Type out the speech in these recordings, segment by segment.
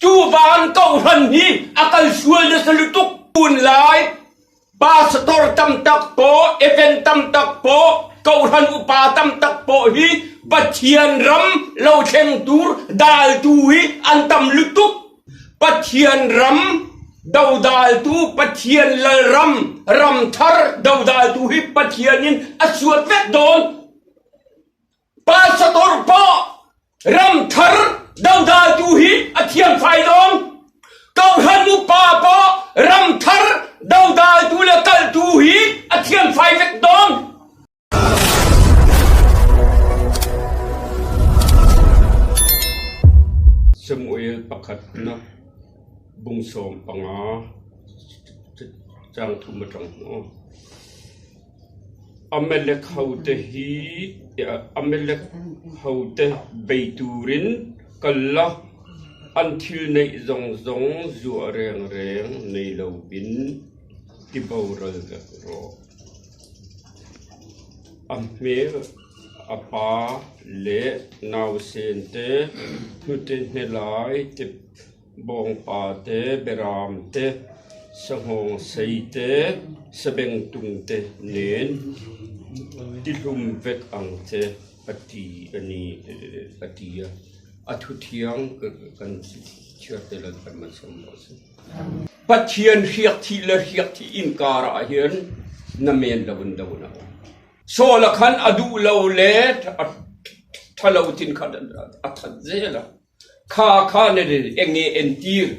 Chuvang kohhran hi a kal sual nasa lutuk. Tunlai pastor tam tak pawh, event tam tak pawh, kohhran upa tam tak pawh hi Pathian ram lo thleng tur daltu hi an tam lutuk. Pathian ram dodaltu, Pathian lalram, ramthar dodaltu hi Pathianin a suat vek dawn. Pastor pawh ramthar dodaltu hi a thiamfai dawn. Kohhran upa pawh ramthar dodaltu le kaltu hi a thiamfai vek dawn. Samuel pakhatna bung 15 chang thum atang maw. Amalek hote hi Amalek hote bei turin kal la, an thil neih zawng zawng zuah reng reng nei lovin ti boral vek rawh. A hmel a pa leh nausen te, hnute hnelai te, Bawngpa te, Beram te, Sanghawng sei te, Sabengtung te nen tihlum vek ang che a ti a ni a ti a. A thuthiang kan chhiar te lan kan malsawm rawh se. Pathian hriakthih le hriakthih inkarah hian namen lo in do na awm. Saul-a khan a duh lo le a tha lo chin khan a that zel a. Kha khan eng nge entir?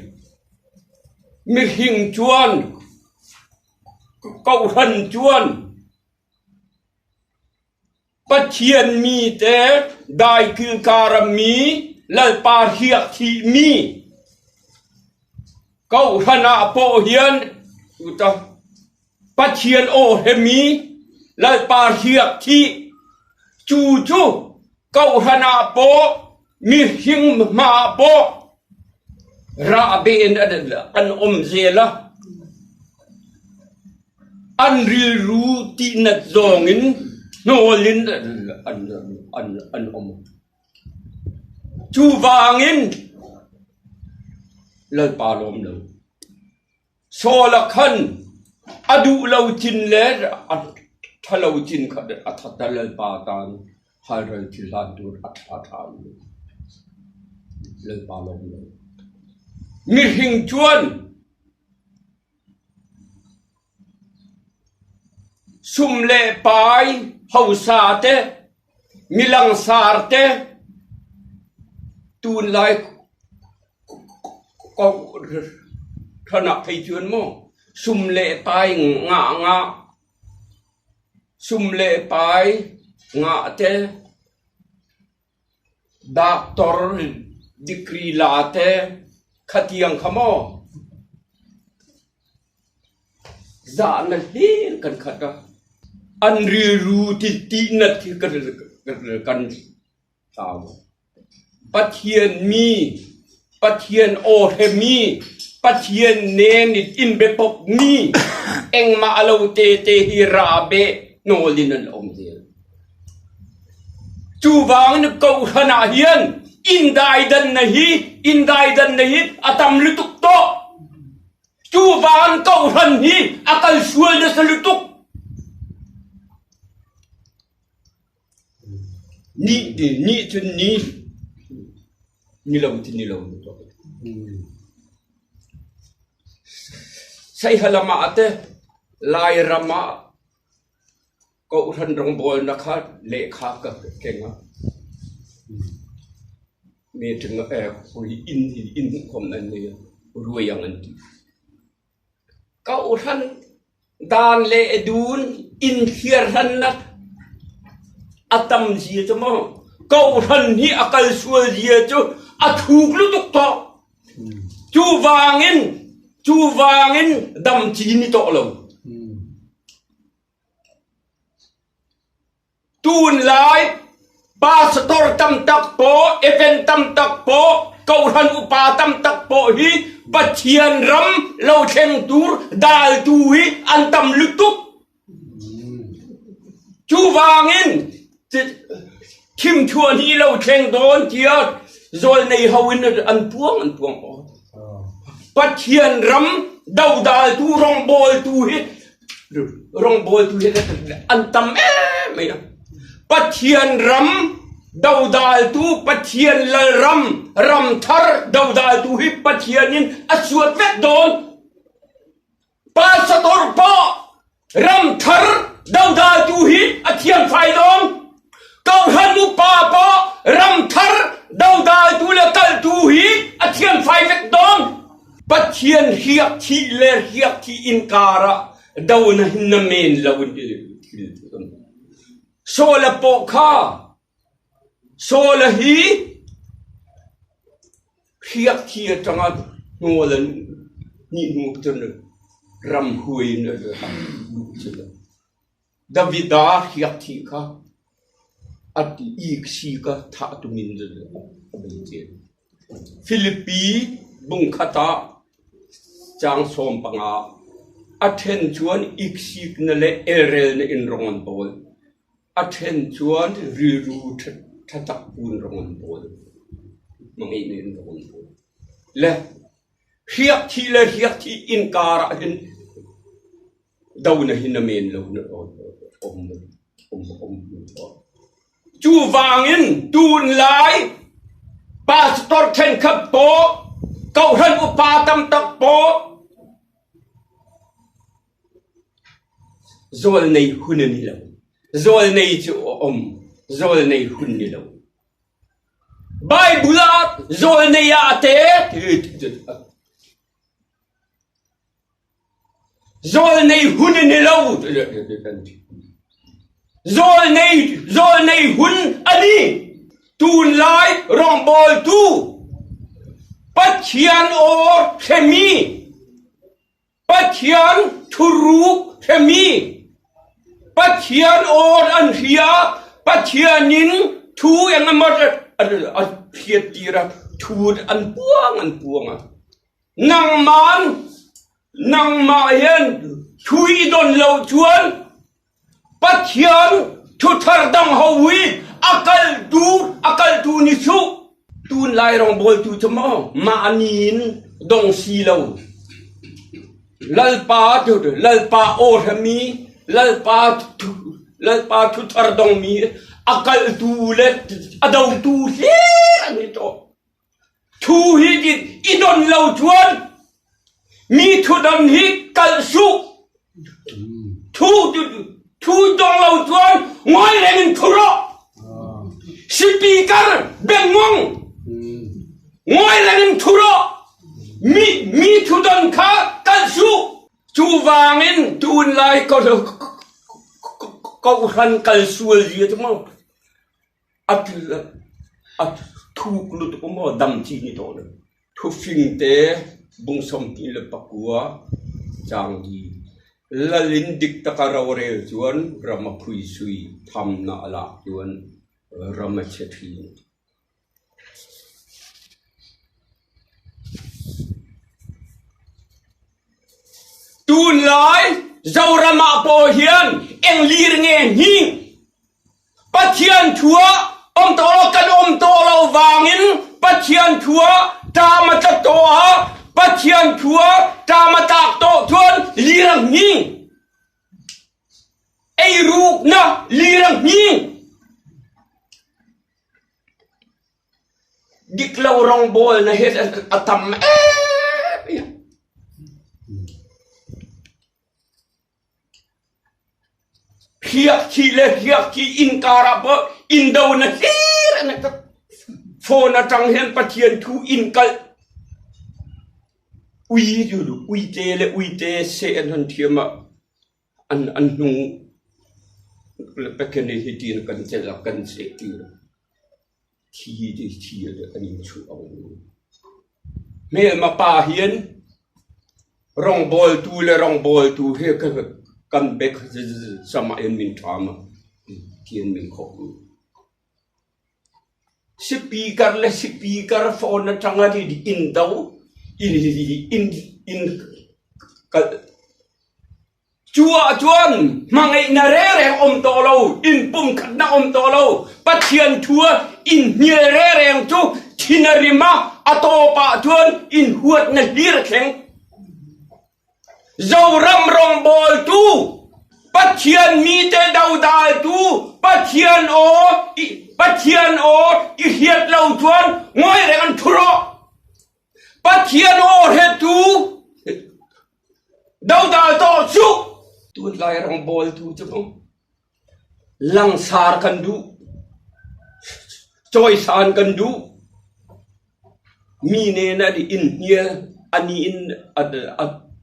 Mihring chuan, kohhran chuan Pathian mite daikil kara mi, Lalpa hriak thih mi kohhran ah pawh hian Pathian aw hemi Lalpa hriak thih cu cu kohhran ah pawh mihring hma ah pawh rahbeh in an um zel a. An rilru tihnat zawng in hnawl in an um. Cuvangin Lalpa lawm lo. Saul a khan a duh lo cin le a ṭha lo cin kha a that a Lalpa tan halral thil hlan tur a ṭha ṭhan. Lalpa lawm lo. Mihring chuan sum le pai hausa te mi langsar te tunlai Kohhran ah phei chuan maw sum leh pai ngah ngah sum leh pai ngah te doctor degree la te khatiang kha maw zahna hlir kan khat a an rilru tih nat hi kan hlau. Pathian mi, Pathian aw hremi, Pathian nen in inbiapawp mi engmah lo tete hi rahbeh hnawl in an um zel. Cuvangin kohhran ah hian indaidanna hi indaidanna hi a tam lutuk tawh. Cuvang kohhran hi a kal sual nasa lutuk. Ni ni cun ni ni lo cu ni lo. Saiha lam ah teh Lairam ah kohhran rawngbawlnak kha lehkha ka keng a. Meeting inn inn hmuhkhawm an nei a, ruai ang an ti. Kohhran dan le dun inthliarhlannak a tam zia cu maw kohhran hi a kal sual zia cu a thuk lutuk tawh. Cuvangin cuvangin dam ci ni tawh lo. Tunlai pastor tam tak pawh, event tam tak pawh, kohhran upa tam tak pawh hi Pathian ram lo thleng tur daltu hi an tam lutuk. Cuvangin thimthuan hi lo thleng dawn tiah. Zawlnei ho in an puang an puang aw. Pathian ram dodaltu rawngbawltu hi rawngbawltu hi an tam em mai a. Pathian ram dodaltu Pathian lalram ramthar dodaltu hi Pathian in a suat vek dawn. Pastor pawh ramthar dodaltu hi a thiangfai dawn. Kohhran upa pawh ramthar dodaltu le kaltu hi a thiangfai vek dawn. Pathian hriak thih le hriak thih inkar ah do na hin na men lo in thil Saul pawh kha Saul hi hriak thi aṭanga hnawl an hnih hnu cun ramhuai in a luh cun Davida hriak thi kha a ik si kha thah tum in a bei cen. Filipi bungkhat ah caang 15 a ṭhen chuan iksikna le elrelna in rong an bawl. A ṭhen chuan rilru ṭha tak pu in rong an bawl. Hmangaihna in rong an bawl. Le hriak thih le hriak thih innkar ah hin do na hi na men lo na um um um Cu vangin tunlai pastor ṭhenkhat paw kohhran upa tam tak paw Zawlnei hun a ni lo. Zawlnei cu a um. Zawlnei hun ni lo. Bible ah zawlnei ah a te. Zawlnei hun a ni lo. Zawlnei zawlnei hun a ni. Tunlai rawngbawltu Pathian aw hremi Pathian thuruk hremi Pathian aw an hria Pathian in thu engemaw a hriattir a thu an puang an puang a nangman nangmah hian thu i don lo chuan Pathian thuthar dang ho hi a kaltu a kaltu ni suh. Tunlai rawngbawltu cu maw mahni in dong si lo. Lalpa Lalpa aw hremi Lalpa Lalpa thuthar dongmi a kaltu le a dotu hlir an i tawh. Thu hi i don lo chuan mi thudon hi kalh suh. Thu thu dong lo chuan ngawi reng in thu rawh. Speaker bengmong ngawi reng in thu rawh. Mi mi thudon kha kalh suh. Cu vangin tunlai kohhran kal sual zia cu maw A thuk lutuk maw dam ci ni tawn. Thufing te bung 29 caang di. Lal in dik tak a rorel cun ram a phuisui, thamnak a lak cun ram a chia ṭhin. Tunlai Zoram ah pawl hian eng lir nge hning Pathian thu ah um tawh lo kan um tawh lo vangin Pathian thu ah ṭam a tla tawh ah Pathian thu ah ṭam a tlak tawh cun lir a hning. Eiruknak lir a hning. Diklo rawngbawl na hi a tam em. Hriakthi le hriakthi innkar ah pawh indo na hlir an ka phone atang hian Pathian thu in kalh ui cu uite le uite seh an hon thiam ah an an hnung le pekhen hi tiin kan celh ah kan seh ti thi ti thi an in chuh ang. Hmelma pa hian Rawngbawltu le rawngbawltu hi kan bek sam ah hin min ṭham tiin min khawh. Speaker le speaker phone aṭang a inn do inn inn kal. Cu ahcun hmangaihna rereng um tawh lo, inn pumkhatnak um tawh lo, Pathian thu ah inn hnial rereng cu thin a rim ah a tawp ahcun inn huatna hlir a thleng. Zoram rawngbawltu, Pathian mite dodaltu, Pathian aw, Pathian aw i hriat lo cun ngawi reng an ṭhu rawh. Pathian aw hretu dodal tawh cu tunlai rawngbawltu cu bang langsar kan duh, cawisan kan duh. Mi nen an i inn hnial, an i inn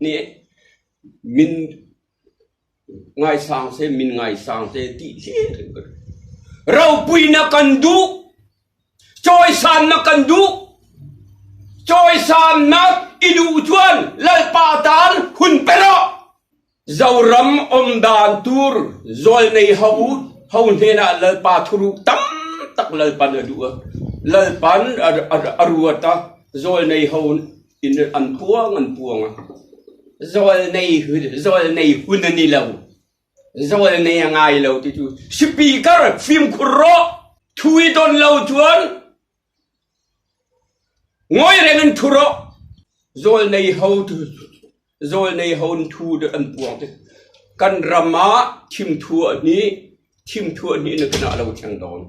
nih min ngaisang seh, min ngaisang seh ti hlir in kan Ropuinak kan duh, cawisannak kan duh. Cawisannak i duh cun Lalpa tan hun pe rawh. Zoram um dan tur zawlnei ho ho hnenah Lalpa thuruk tam tak Lalpan a duh a. Lalpan a ruat a, zawlnei ho in an puang an puang a. Zawlnei zawlnei hun a ni lo. Zawlnei a ngai lo ti cu speaker fimkhur rawh. Thu i don lo cun Ngawi reng in ṭhu rawh. Zawlnei ho zawlnei ho in thu an puang tik. Kan ram ah thimthuah nih thimthuah nih na kana lo theng dawn.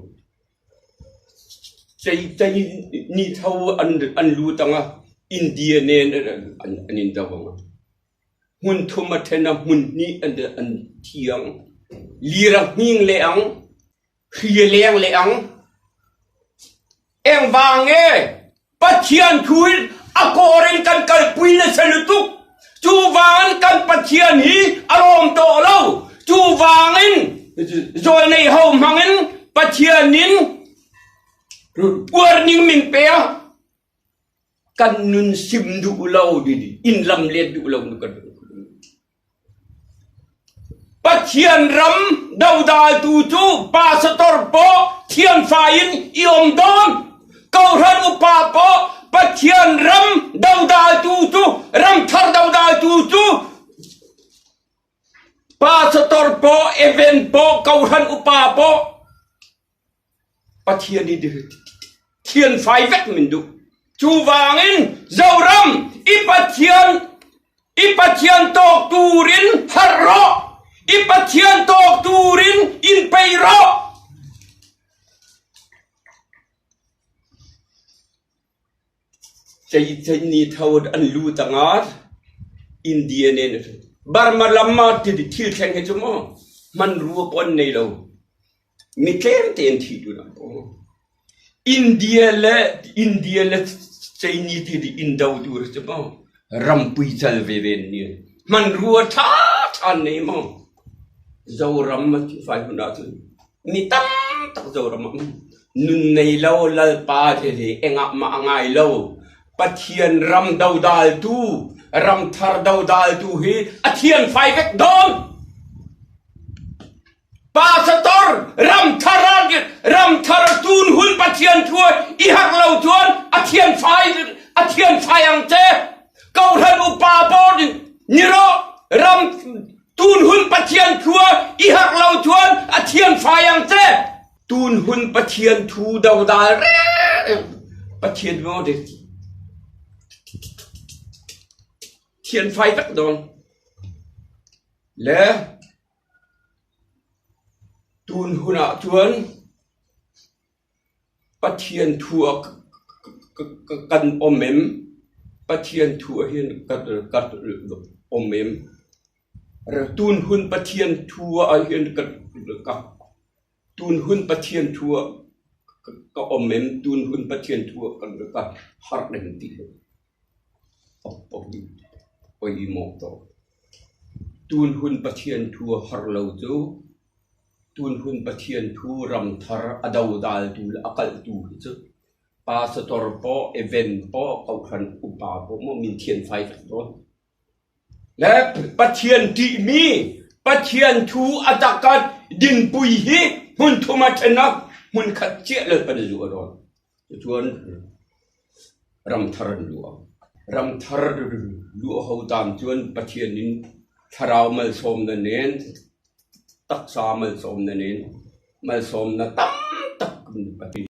Cei cei ni tho an an lu tang ah India nen an an in do ang. Hmun thum a ṭhen ah hmun hnih an an thiang. Lir a hnging le ang. Hri a leng le ang. Engvang nge Pathian thu in a kawr in kan kalpui nasa lutuk. Chuvangin kan Pathian hi a lawm tawh lo. Chuvangin zawlnei ho hmangin Pathian in uarning min pe a. Kan nun sim duh lo in lam let duh lo nu kan Pathian ram dodaltu cu pastor pawh thianfai in i um dawn. Kohhran upa pawh Pathian ram dodaltu cu ramthar dodaltu cu pastor pawh event pawh kohhran upa pawh Pathian i thianfai vek min duh. Cuvangin Zoram i Pathian i Pathian tawk turin harh rawh. I Pathian tawk turin in pei rawh. Cei cei ni tho an lu tangah India nen Burma lam ah thil thleng hi cu maw hmanrua pawh an nei lo. Mi tlem tein thi tu dah ko. India le India le Chinese ti Indo tu cu maw rampui cal veve an ni. Hmanrua ṭha ṭha an nei maw? Zoram a ti fai hun ahcun mi tam tak Zoram ah um. Nun nei lo lalpa hi engah mah a ngai lo. Pathian ram dodaltu, ramthar dodaltu hi a thian fai vek dawn. Pastor ramthar ramthar tun hun Pathian thu i hak lo chuan a thian fai a thian fai ang che kohhran upa pawl ni ro ram tun hun Pathian thu i hak lo chuan a thian fai ang che tun hun Pathian thu dodal re Pathian mo de thian fai vek dawn le Tun hun ah cun Pathian thu ah kan um em? Pathian thu ah hin kan um em? Tun hun Pathian thu ah hin tun hun Pathian thu ah ka um em? Tun hun Pathian thu ah ka harh em ti hi pawimawh tuk. Tunhun Pathian thu a har lo cu tunhun Pathian thu ramthar a dodaltu le a kalhtu hi cu pastor paw, event paw, kohhran upa paw maw min thianfai vek tawn. Le Pathian ṭihmi Pathian thu a tak dinpui hi hmun thum a ṭhen ah hmun khat ciah Lalpan a zuah dawn. Cucun ramthar an luah. Ramthar luah ho tan cun Pathian in Thlarau malsawmna nen, taksa malsawmna nen, malsawmna tam tak kan ni.